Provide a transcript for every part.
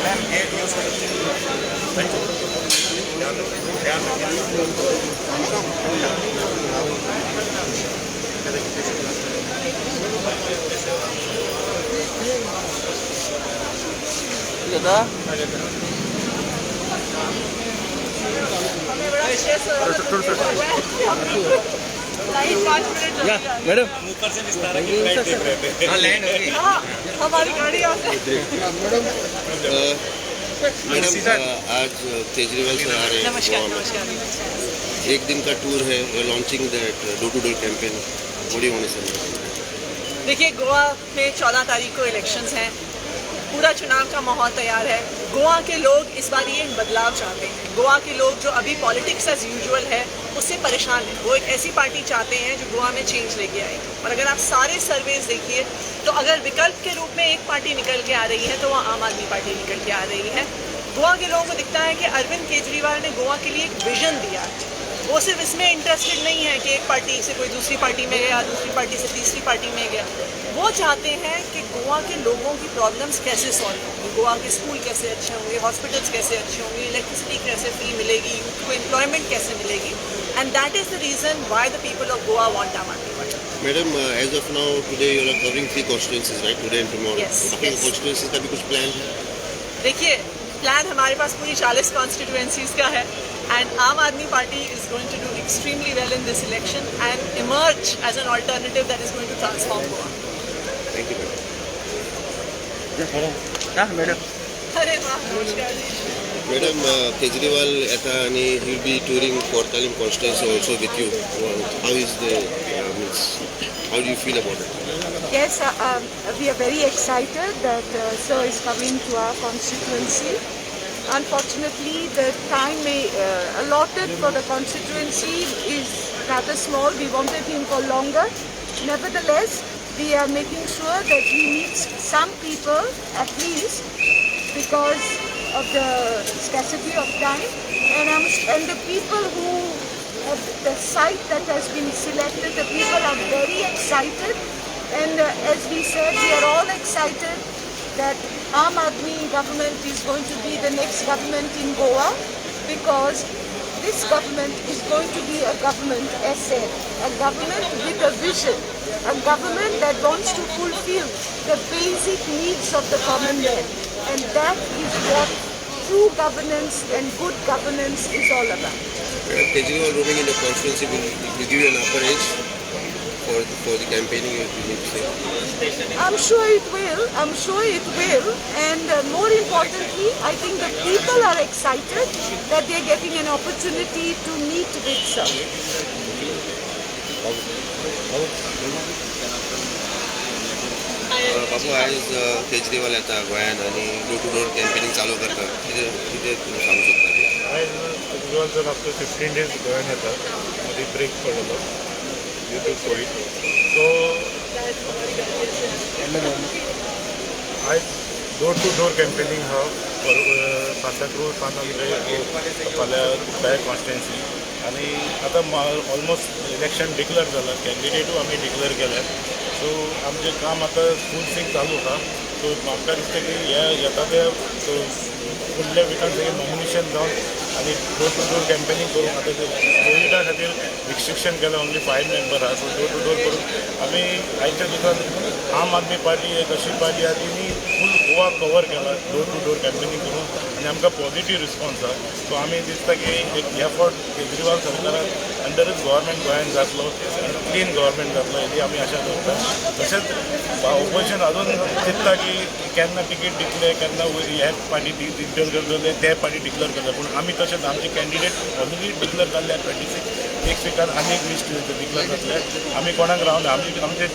Ma'am, ये use कर सकते हैं। Thank you. ध्यान रखिए, ध्यान रखिए। दादा. हमें बड़ा स्ट्रेस हो रहा था। लाइट 5 मिनट जल्दी आ गई। मॅडम. ऊपर से विस्तारा की फ्लाइट देख रहे थे। हाँ, लैंड हो गई। हाँ, हमारी गाड़ी आते मैडम, आज केजरीवाल सर आ रहे हैं नमस्कार। गोवा में। नमस्कार। एक दिन का टूर है, launching that door to door campaign. बड़ी होने से देखिए, गोवा में 14 तारीख को इलेक्शंस हैं। पूरा चुनाव का माहौल तैयार है। गोवा के लोग इस बार ये बदलाव चाहते हैं। गोवा के लोग जो अभी पॉलिटिक्स एज यूजुअल है, उससे परेशान हैं। वो एक ऐसी पार्टी चाहते हैं जो गोवा में चेंज लेके आए। और अगर आप सारे सर्वेज देखिए, तो अगर विकल्प के रूप में एक पार्टी निकल के आ रही है, तो वह आम आदमी पार्टी निकल के आ रही है। गोवा के लोगों को दिखता है कि अरविंद केजरीवाल ने गोवा के लिए एक विजन दिया है। वो सिर्फ इसमें इंटरेस्टेड नहीं है कि एक पार्टी से कोई दूसरी पार्टी में गया, दूसरी पार्टी से तीसरी पार्टी में गया। वो चाहते हैं कि गोवा के लोगों की प्रॉब्लम्स कैसे सॉल्व होंगी, गोवा के स्कूल कैसे अच्छे होंगे, हॉस्पिटल्स कैसे अच्छे होंगे, इलेक्ट्रिसिटी कैसे फ्री मिलेगी, यूथ को एम्प्लॉयमेंट कैसे मिलेगी। and that is the reason why the people of Goa want Aam Aadmi Party. Madam, as of now, today you are covering three constituencies, right? Today and tomorrow. Yes, बाकी yes. Constituencies का भी कुछ plan है? देखिए, plan हमारे pass पूरी 40 constituencies का है and Aam Aadmi Party is going to do extremely well in this election and emerge as an alternative that is going to transform Goa. Thank you, madam. हा madam. अरे वाह, नमस्कार जी। Madam, Kejriwal येता आणि he will be touring Cortalim constituency also with you. How is the means, how do you feel about it? Yes, we are very excited that Sir is coming to our constituency. Unfortunately, the time allotted for the constituency is rather small. We wanted him for longer. Nevertheless, we are making sure that he meets some people at least because of the scarcity of time. And the people who have the site that has been selected, the people are very excited. And as we said, we are all excited that Aam Aadmi government is going to be the next government in Goa because this government is going to be a government, as said, a government with a vision, a government that wants to fulfill the basic needs of the common man. And that is what true governance and good governance is all about. Kejriwal roaming in the constituency will give you an upper edge for the campaigning, you need to say? I'm sure it will. I'm sure it will. And more importantly, I think the people are excited that they're getting an opportunity to meet with Sir. बाबू, आयज केजरीवाल येता गोंयान आनी door two door campaigning चालू करता। कितें कितें तुमी सांगू शकता? आयज केजरीवाल सर आफ्टर 15 डेज गोंयान येता। मदीं ब्रेक पडलेलो ड्यू टू कोवीड। सो आयज डोर टू डोर कॅम्पेनिंग आहा फॉर सांताक्रूज, सान आंद्रे, फाल्यां कुट्टाळे कॉन्स्टिट्युएन्सी। आनी आतां ऑलमोस्ट इलेक्शन डिक्लेर जाला, कॅन्डिडेटूय आमी डिक्लेर केल्या। सो आमचें काम आतां फूल स्विंग चालू आहा। सो म्हाका दिसता की हे येता ते फुडल्या विकान सगळें नॉमिनेशन जावन आनी डोर टू डोर कॅम्पेनिंग करून, आतां ते कोविडा खातीर रिस्ट्रिक्शन केलें, ओन्ली फायव मेंबर आहा। सो डोर टू डोर करून आमी आयच्या दिसान आम आदमी पार्टी एक अशी पार्टी आहा, तिणी फूल गोवा कवर केला डोर टू डोर कॅम्पेनिंग करून आनी आमकां पॉझिटीव रिस्पॉन्स आहा। सो आमी दिसता की एक ह्या फावट केजरीवाल सरकारान अंडरच गव्हर्मेंट गोंयान जातलो आनी क्लीन गव्हर्मेंट जातलो, हेजी आमी आशा दवरता। तशेंच ऑपोजिशन अजून चिंत्ता की केन्ना टिकीट दितले, केन्ना वयर हे पार्टी डिक्लेर करतले, ते पार्टी डिक्लेर करतले, पूण आमी तशेंच आमचे कॅन्डिडेट ऑलरेडी डिक्लेर जाल्ले 26। नेक्स्ट विकान आनी एक लिस्ट डिक्लेर जातले। आमी कोणाक रावना। आमी आमचे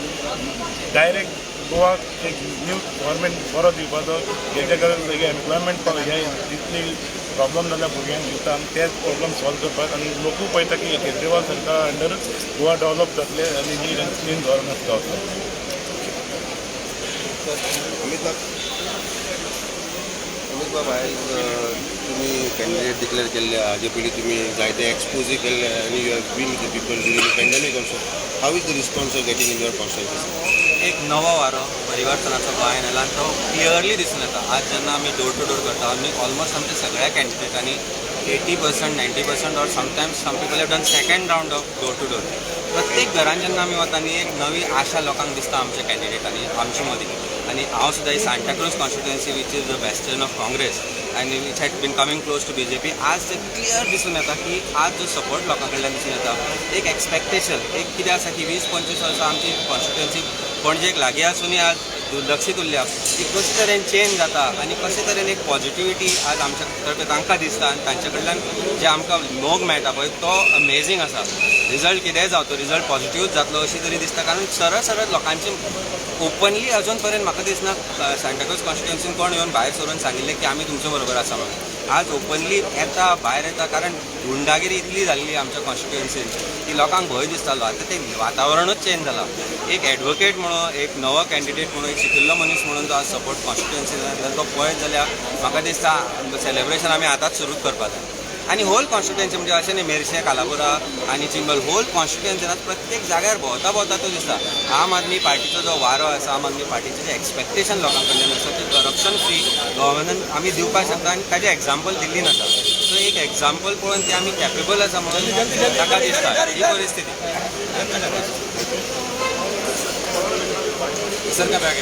डायरेक्ट गोवाक एक न्यू गव्हर्मेंट बरो दिवपाचो, जेचे करून एम्प्लॉयमेंट हे जितली प्रॉब्लम जाल्या भुरग्यांक युथांक, ते प्रॉब्लम सॉल्व करपाक। आनी लोकूय पळयता की केजरीवाल सरकार अंडरूच गोवा डेव्हलप जातले आनी नीट आनी क्लीन गव्हर्नन्स गावतले। अमित बाब, अमित बाब, आयज तुमी कॅन्डिडेट डिक्लेअर केल्ले, हाजे पयलीं तुमी जायते एक्सपोजय केल्ले आनी you have been with the people during the pandemic also. How is the response are getting in your constituency? एक नवो वारो परिवर्तनाचो गोंयान आयला आनी तो क्लियरली दिसून येता. आज जेन्ना आमी डोर टू डोर करता, आमी ऑलमोस्ट आमच्या सगळ्या कॅन्डिडेटांनी 80%, 90% or sometimes some people have done second round of door to door. प्रत्येक घरान जेन्ना आमी वता न्ही, एक नवी आशा लोकांक दिसता आमच्या कॅन्डिडेटांनी आमचे मदीं. आनी हांव सुद्दां ही Santacruz constituency, which is the bastion of Congress आनी which had been coming close to BJP, आज ते क्लियर दिसून येता की आज जो सपोर्ट लोकां कडल्यान दिसून येता, एक एक्सपेक्टेशन एक कितें आसा की 20-25 वर्सां आमची कॉन्स्टिट्युएन्सी पणजेक लागीं आसुनूय आज दुर्लक्षीत उरल्या, ती कशे तरेन चेंज जाता आनी कशे तरेन एक पॉजिटिविटी आज आमच्या तर्फे तांकां दिसता आनी तांचे कडल्यान जे आमकां मोग मेळटा पळय तो अमेझींग आसा. रिजल्ट कितेंय जावं, तो रिजल्ट पॉजिटिव्हच जातलो अशी तरी दिसता, कारण सरळ सरळ लोकांची ओपनली अजून पर्यंत म्हाका दिसना सांताक्रूज कॉन्स्टिट्युएन्सीन कोण येवन भायर सरून सांगिल्लें की आमी तुमचे बरोबर आसा म्हणून. आज ओपनली येता, भायर येता, कारण गुंडागिरी इतली जाल्ली आमच्या कॉन्स्टिट्युएन्सीन की लोकांक भंय दिसतालो. आतां तें वातावरणूच चेंज जालां. एक एडवोकेट म्हणून, एक नवो कॅन्डिडेट म्हणून, एक शिकिल्लो मनीस म्हणून जो आज सपोर्ट कॉन्स्टिट्युएन्सीन तो पळयत जाल्यार म्हाका दिसता सेलेब्रेशन आमी आतांच सुरू करपाक जाय. आनी होल कॉन्स्टिट्युएन्सी म्हणजे अशें न्ही मेरशे, कालापुरा आनी चिंबल, होल कॉन्स्टिट्युएन्सीन प्रत्येक जाग्यार भोंवता भोंवता तो दिसता आम आदमी पार्टीचो जो वारो आसा, आम आदमी पार्टीचें जें एक्सपेक्टेशन लोकां कडल्यान आसा तें करप्शन फ्री गव्हर्नन्स आमी दिवपाक शकता आनी ताजें एग्जाम्पल दिल्लीन आसा. सो एक एग्जाम्पल पळोवन ते आमी कॅपेबल आसा म्हणून ताका दिसता ही परिस्थिती. सर का बॅग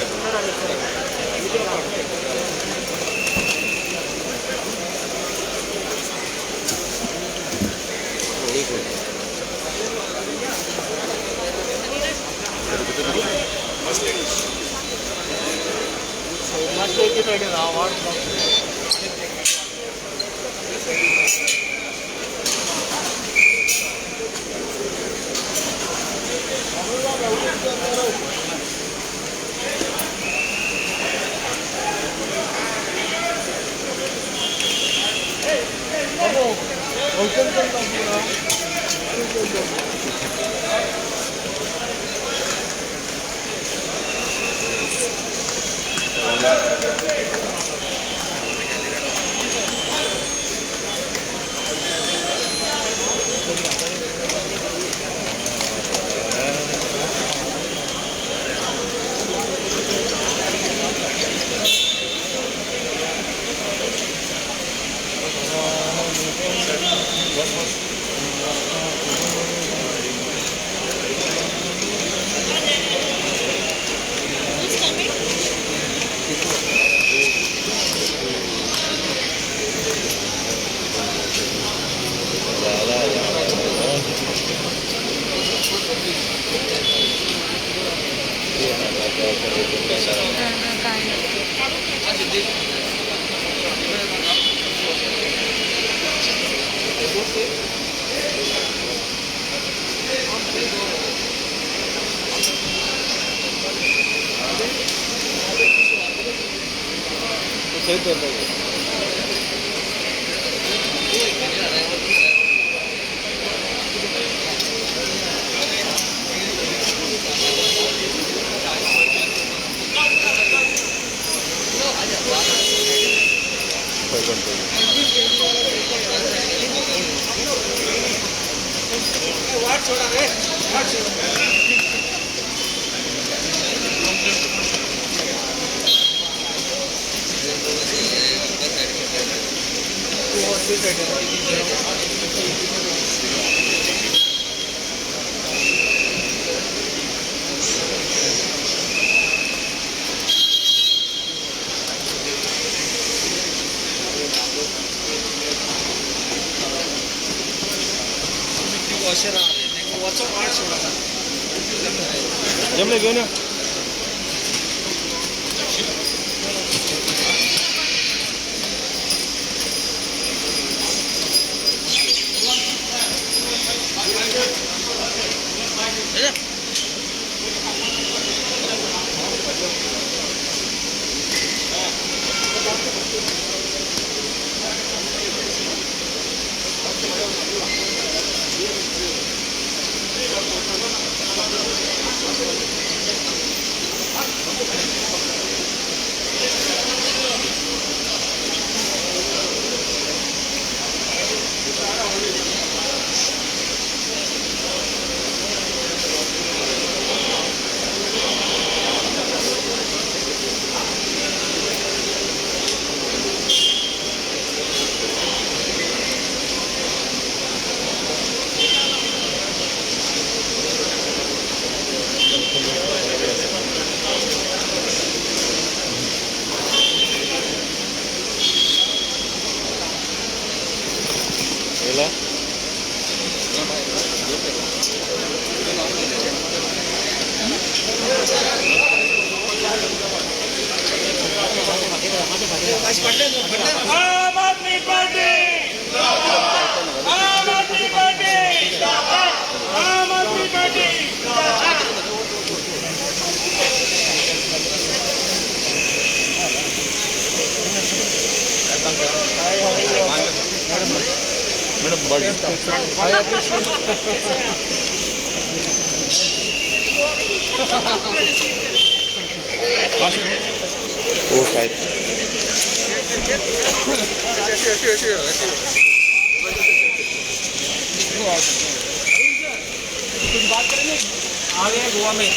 जमले घेऊन या. Aam Aadmi party, Aam Aadmi party, Aam Aadmi party. 4 5. कुछ बात करेंगे, आ गए गोवा में।